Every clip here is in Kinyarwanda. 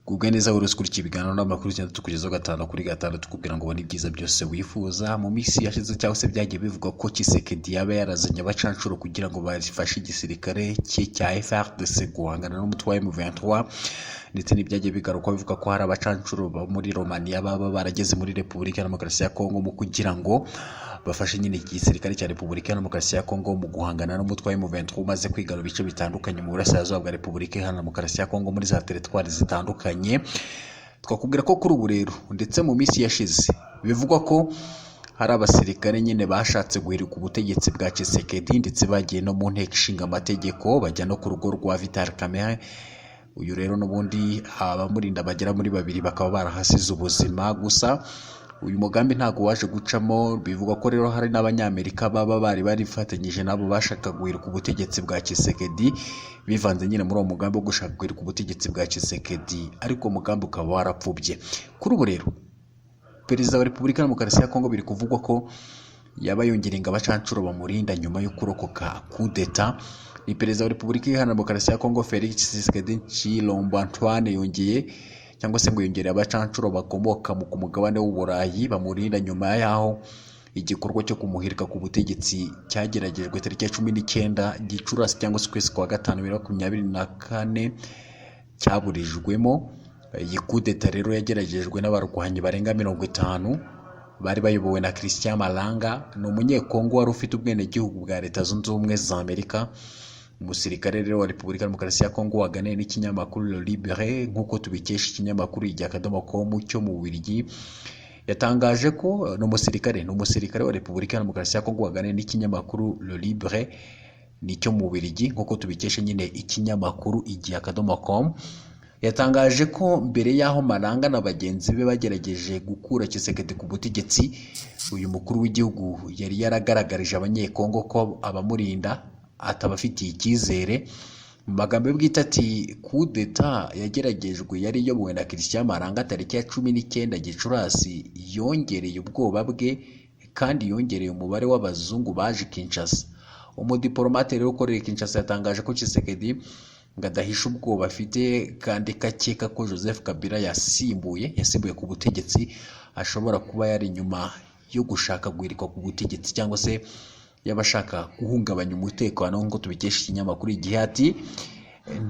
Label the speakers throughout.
Speaker 1: Gubwa neza wese ukurikiye ibiganiro n'amakuru cyane tukugezaho gatanu kuri gatanu, tukubwira ngo ubone ibyiza byose wifuza. Mu minsi yashize cyangwa se byagiye bivugwa ko Tshisekedi yaba yarazanye abacancuro kugira ngo bafashe igisirikare cye cya FARDC guhangana n'umutwe wa M23, ndetse n'ibyagiye bigarukwa bivuga ko hari abacancuro bo muri Romania baba barageze muri Repubulika ya Demokarasi ya Kongo mu kugira ngo bafashe nyine igisirikare cya Repubulika ya Demokarasi ya Kongo mu guhangana n'umutwe wa M23 umaze kwigarura ibice bitandukanye mu burasirazuba bwa Repubulika Iharanira Demokarasi ya Kongo muri za teritwari zitandukanye. Twakubwira ko kuri ubu rero, ndetse mu minsi yashize, bivugwa ko hari abasirikare nyine bashatse guhirika ubutegetsi bwa Tshisekedi, ndetse bagiye no mu nteko ishinga amategeko, bajya no ku rugo rwa Vital Kamerhe. Uyu rero n'ubundi abamurinda bagera muri babiri bakaba barahasize ubuzima. Gusa uyu mugambi ntabwo waje gucamo. Bivugwa ko rero hari n'Abanyamerika baba bari barifatanyije nabo bashaka guhirika ubutegetsi bwa Tshisekedi, bivanze nyine muri uwo mugambi wo gushaka guhirika ubutegetsi bwa Tshisekedi, ariko umugambi ukaba warapfubye. Kuri ubu rero, Perezida wa Repubulika ya Demokarasi ya Kongo biri kuvugwa ko yaba yongereye abacancuro bamurinda nyuma yo kurokoka kudeta. Ni Perezida wa Repubulika Iharanira Demokarasi ya Kongo, Felix Tshisekedi Tshilombo Antoine, yongeye cyangwa se ngo yongereye abacancuro bakomoka ku mugabane w'Uburayi bamurinda nyuma y'aho igikorwa cyo kumuhirika ku butegetsi cyageragejwe tariki ya 19 Gicurasi cyangwa se ukwezi kwa gatanu 2024 cyaburijwemo. Iyi kudeta rero yageragejwe n'abarwanyi barenga 50 bari bayobowe na Christian Malanga. Ni Umunyekongo wari ufite ubwenegihugu bwa Leta Zunze Ubumwe za Amerika. Umusirikare rero wa Repubulika ya Demokarasi ya Kongo waganiriye n'ikinyamakuru Le Libre, nk'uko tubikesha ikinyamakuru Igihe.com cyo mu Bubiligi, yatangaje ko ni umusirikare wa Repubulika ya Demokarasi ya Kongo waganiriye n'ikinyamakuru Le Libre nicyo mu Bubiligi, nk'uko tubikesha nyine ikinyamakuru Igihe.com, yatangaje ko mbere y'aho Malanga na bagenzi be bagerageje gukura Tshisekedi ku butegetsi, uyu mukuru w'igihugu yari yaragaragarije Abanyekongo ko abamurinda atabafitiye icyizere. Mu magambo ye bwite ati: "Kudeta yageragejwe yari iyobowe na Christian Malanga tariki ya 19 Gicurasi yongereye ubwoba bwe kandi yongereye umubare w'abazungu baje Kinshasa." Umudipolomate rero ukorera Kinshasa yatangaje ko Tshisekedi ngo adahisha ubwoba afite, kandi ko akeka ko Joseph Kabila yasimbuye ku butegetsi ashobora kuba yari inyuma yo gushaka guhirikwa ku butegetsi, cyangwa se y'abashaka guhungabanya umutekano, nk'uko tubikesha ikinyamakuru Igihe. Ati: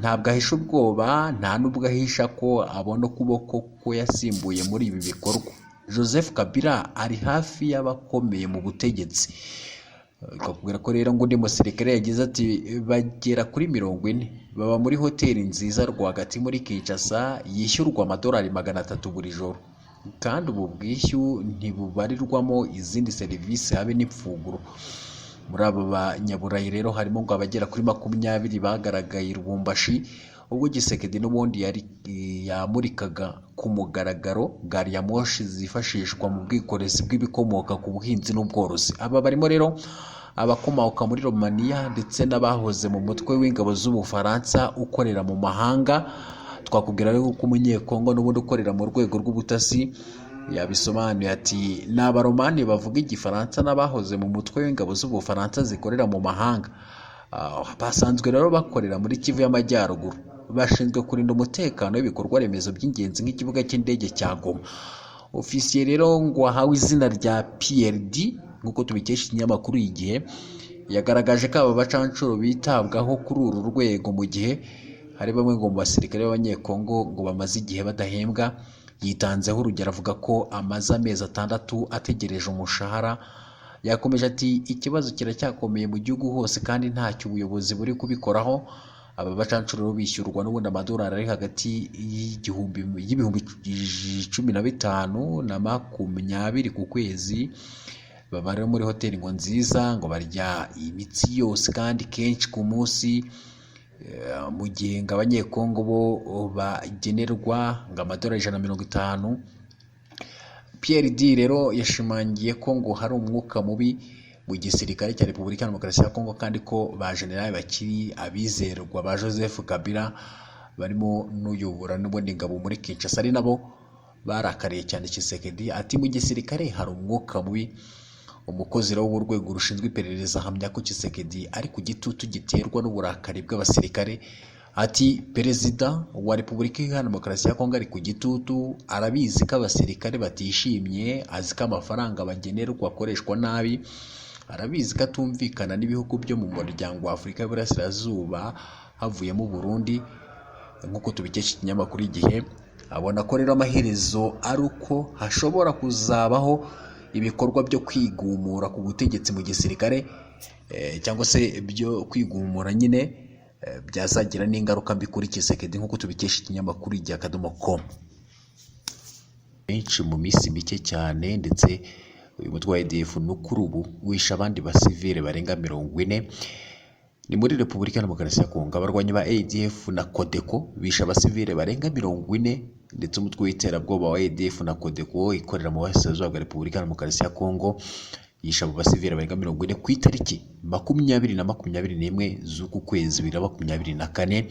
Speaker 1: "Ntabwo ahisha ubwoba, nta n'ubwo ahisha ko abona ukuboko ko yasimbuye muri ibi bikorwa. Joseph Kabila ari hafi y'abakomeye mu butegetsi." Twakubwira ko rero ngo undi musirikare yagize ati: "Bagera kuri 40 baba muri hoteli nziza rwagati muri Kinshasa yishyurwa amadolari 300 buri joro, kandi ubu bwishyu ntibubarirwamo izindi serivisi habe n'imfunguro." Muri aba banyaburayi rero harimo ngo abagera kuri 20 bagaragaye i Lubumbashi ubwo Tshisekedi n'ubundi yari yamurikaga ku mugaragaro gari ya moshi zifashishwa mu bwikorezi bw'ibikomoka ku buhinzi n'ubworozi. Aba barimo rero abakomoka muri Romania ndetse n'abahoze mu mutwe w'ingabo z'Ubufaransa ukorera mu mahanga. Twakubwira rero ko Umunyekongo n'ubundi ukorera mu rwego rw'ubutasi yabisobanuye ati: "Ni Abaromani bavuga Igifaransa n'abahoze mu mutwe w'ingabo z'Ubufaransa zikorera mu mahanga. Basanzwe rero bakorera muri Kivu y'Amajyaruguru, bashinzwe kurinda umutekano w'ibikorwa remezo by'ingenzi nk'ikibuga cy'indege cya Goma." Ofisiye rero ngo wahawe izina rya PRD, nk'uko tubikesha ikinyamakuru Igihe, yagaragaje ko aba bacancuro bitabwaho kuri uru rwego, mu gihe hari bamwe ngo mu basirikare b'Abanyekongo ngo bamaze igihe badahembwa. Yitanzeho urugero, avuga ko amaze amezi 6 ategereje umushahara. Yakomeje ati: "Ikibazo kiracyakomeye mu gihugu hose kandi ntacyo ubuyobozi buri kubikoraho." Aba bacancuro bishyurwa n'ubundi amadolari ari hagati y'igihumbi y'ibihumbi 15 na 20 ku kwezi. Baba rero muri hoteli ngo nziza, ngo barya imitsi yose kandi kenshi ku munsi, mu gihe ngo Abanyekongo bo bagenerwa ngo amadolari 150. PRD rero yashimangiye ko ngo hari umwuka mubi mu gisirikare cya Repubulika ya Demokarasi ya Kongo, kandi ko ba generali bakiri abizerwa ba Joseph Kabila, barimo n'uyobora n'ubundi ingabo muri Kinshasa, ari nabo barakariye cyane Tshisekedi. Ati: "Mu gisirikare hari umwuka mubi." Umukozi rero w'urwego rushinzwe iperereza ahamya ko Tshisekedi ari ku gitutu giterwa n'uburakari bw'abasirikare. Ati perezida wa Repubulika Iharanira Demokarasi ya Kongo ari ku gitutu, arabizi ko abasirikare batishimye, azi ko amafaranga bagenerwa akoreshwa nabi, arabizi ko atumvikana n'ibihugu byo mu muryango wa Afurika y'Iburasirazuba havuyemo Burundi, nk'uko tubikesha ikinyamakuru Igihe. Abona ko rero amaherezo ari uko hashobora kuzabaho ibikorwa byo kwigumura ku butegetsi mu gisirikare, cyangwa se byo kwigumura nyine, byazagira n'ingaruka mbi kuri Tshisekedi, nk'uko tubikesha ikinyamakuru Igihe.com. Benshi mu minsi mike cyane, ndetse uyu mutwe wa ADF no kuri ubu wishe abandi basivile barenga 40. Ni muri Repubulika ya Demokarasi ya Kongo, abarwanyi ba ADF na Codeco bishe abasivile barenga 40, ndetse umutwe w'iterabwoba wa ADF na Codeco ikorera mu burasirazuba bwa Repubulika ya Demokarasi ya Kongo yishe abo basivile barenga 40 ku itariki 20 na 21 z'uku kwezi 2024.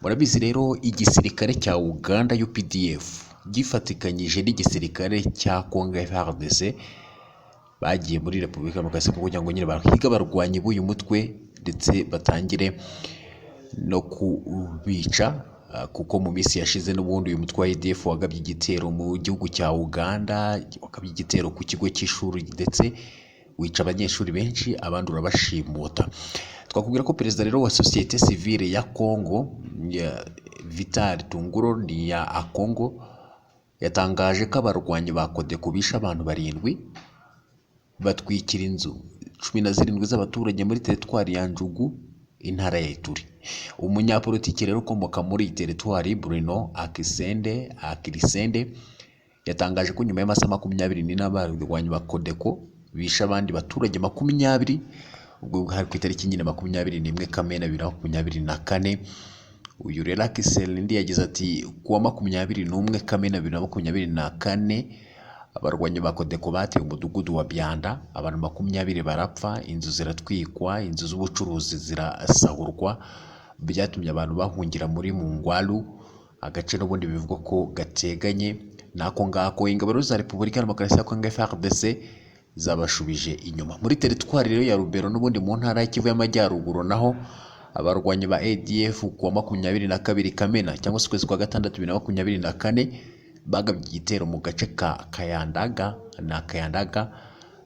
Speaker 1: Murabizi rero, igisirikare cya Uganda UPDF gifatikanyije n'igisirikare cya Kongo FARDC bagiye muri Repubulika ya Demokarasi ya Kongo kugira ngo nyine bahige abarwanyi b'uyu mutwe, ndetse batangire no kubica, kuko mu minsi yashize n'ubundi uyu mutwe wa ADF wagabye igitero mu gihugu cya Uganda, wagabye igitero ku kigo cy'ishuri ndetse wica abanyeshuri benshi, abandi urabashimuta. Twakubwira ko perezida rero wa sosiyete sivile ya Kongo ya Vital Tunguro ya Akongo yatangaje ko abarwanyi ba Codeco bishe abantu 7, batwikira inzu 17 z'abaturage muri teritwari ya Njugu, intara ya Ituri. Umunyapolitiki rero ukomoka muri iyi teritwari, Bruno Akirisende, yatangaje ko nyuma y'amasaha 24 abarwanyi ba Codeco bishe abandi baturage 20, ubwo hari ku itariki nyine 21 Kamena 2024. Uyu rero Akiserindi yagize ati kuwa 21 Kamena 2024 abarwanyi ba Codeco bateye umudugudu wa Byanda, abantu 20 barapfa, inzu ziratwikwa, inzu z'ubucuruzi zirasahurwa, byatumye abantu bahungira muri Mungwalu, agace n'ubundi bivugwa ko gateganye n'ako ngako. Ingabo za Repubulika ya Demokarasi ya Kongo FARDC zabashubije inyuma. Muri teritwari rero ya Rubero n'ubundi mu ntara ya Kivu y'Amajyaruguru, naho abarwanyi ba ADF kuwa 22 Kamena cyangwa se ukwezi kwa gatandatu 2024 bagabye igitero mu gace ka Kayandaga na Kayandaga,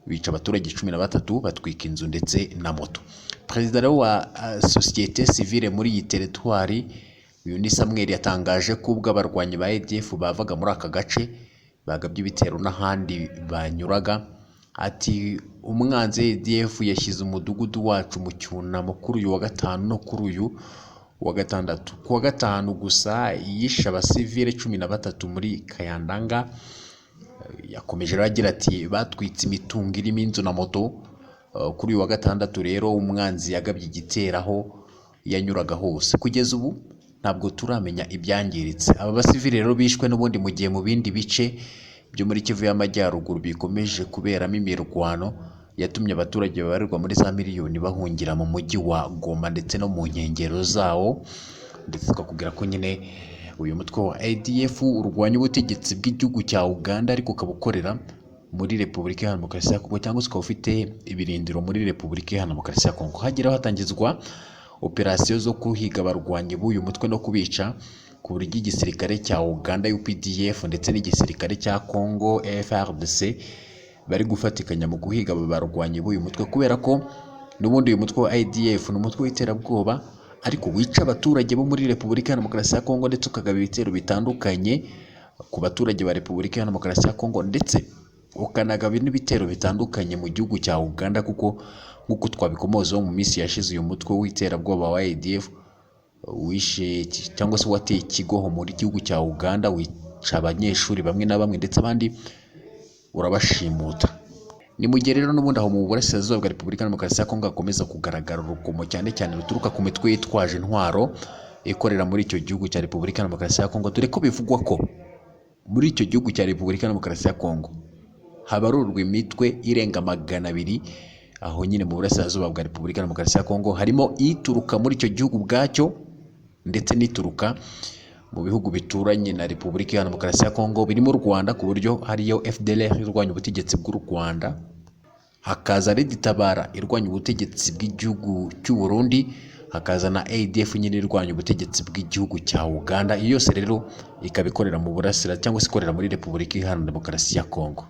Speaker 1: bica abaturage 13, batwika inzu ndetse na moto. Perezida rero wa sosiyete sivile muri iyi teritwari, uyu ni Samuel, yatangaje ko ubwo abarwanyi ba ADF bavaga muri aka gace bagabye ibitero n'ahandi banyuraga. Ati umwanzi ADF yashyize umudugudu wacu mu cyunamo kuri uyu wa gatanu no kuri uyu wa gatandatu. Ku wa gatanu gusa yishe abasivile 13 muri Kayandanga. Yakomeje rero agira ati batwitse imitungo irimo inzu na moto. Kuri uyu wa gatandatu rero umwanzi yagabye igitero aho yanyuraga hose. Kugeza ubu ntabwo turamenya ibyangiritse. Aba basivile rero bishwe n'ubundi mu gihe mu bindi bice byo muri Kivu y'Amajyaruguru bikomeje kuberamo imirwano yatumye abaturage babarirwa muri za miliyoni bahungira mu mujyi wa Goma ndetse no mu nkengero zawo. Ndetse twakubwira ko nyine uyu mutwe wa ADF urwanya ubutegetsi bw'igihugu cya Uganda, ariko ukaba ukorera muri Repubulika Iharanira Demokarasi ya Kongo, cyangwa se ukaba ufite ibirindiro muri Repubulika Iharanira Demokarasi ya Kongo. Hageraho hatangizwa operasiyo zo guhiga abarwanyi b'uyu mutwe no kubica, ku buryo igisirikare cya Uganda UPDF ndetse n'igisirikare cya Kongo FARDC bari gufatikanya mu guhiga aba barwanyi b'uyu mutwe, kubera ko n'ubundi uyu mutwe wa ADF ni umutwe w'iterabwoba ariko wica abaturage bo muri Repubulika ya Demokarasi ya Kongo, ndetse ukagaba ibitero bitandukanye ku baturage ba Repubulika ya Demokarasi ya Kongo, ndetse ukanagaba n'ibitero bitandukanye mu gihugu cya Uganda, kuko nk'uko twabikomozaho mu minsi yashize uyu mutwe w'iterabwoba wa ADF wishe cyangwa se wateye ikigoho muri gihugu cya Uganda, wica abanyeshuri bamwe na bamwe ndetse abandi urabashimuta. Ni mu gihe rero n'ubundi aho mu burasirazuba bwa Repubulika ya Demokarasi ya Kongo hakomeza kugaragara urugomo, cyane cyane ruturuka ku mitwe yitwaje intwaro ikorera muri icyo gihugu cya Repubulika ya Demokarasi ya Kongo, dore ko bivugwa ko muri icyo gihugu cya Repubulika ya Demokarasi ya Kongo habarurwa imitwe irenga 200. Aho nyine mu burasirazuba bwa Repubulika ya Demokarasi ya Kongo harimo ituruka muri icyo gihugu ubwacyo ndetse n'ituruka mu bihugu bituranye na Repubulika ya Demokarasi ya Kongo birimo u Rwanda, ku buryo hariyo FDLR irwanya ubutegetsi bw'u Rwanda, hakaza Red Tabara irwanya ubutegetsi bw'igihugu cy'u Burundi, hakaza na ADF nyine irwanya ubutegetsi bw'igihugu cya Uganda. Iyo yose rero ikaba ikorera mu burasira cyangwa se ikorera muri Repubulika Iharanira Demokarasi ya Kongo.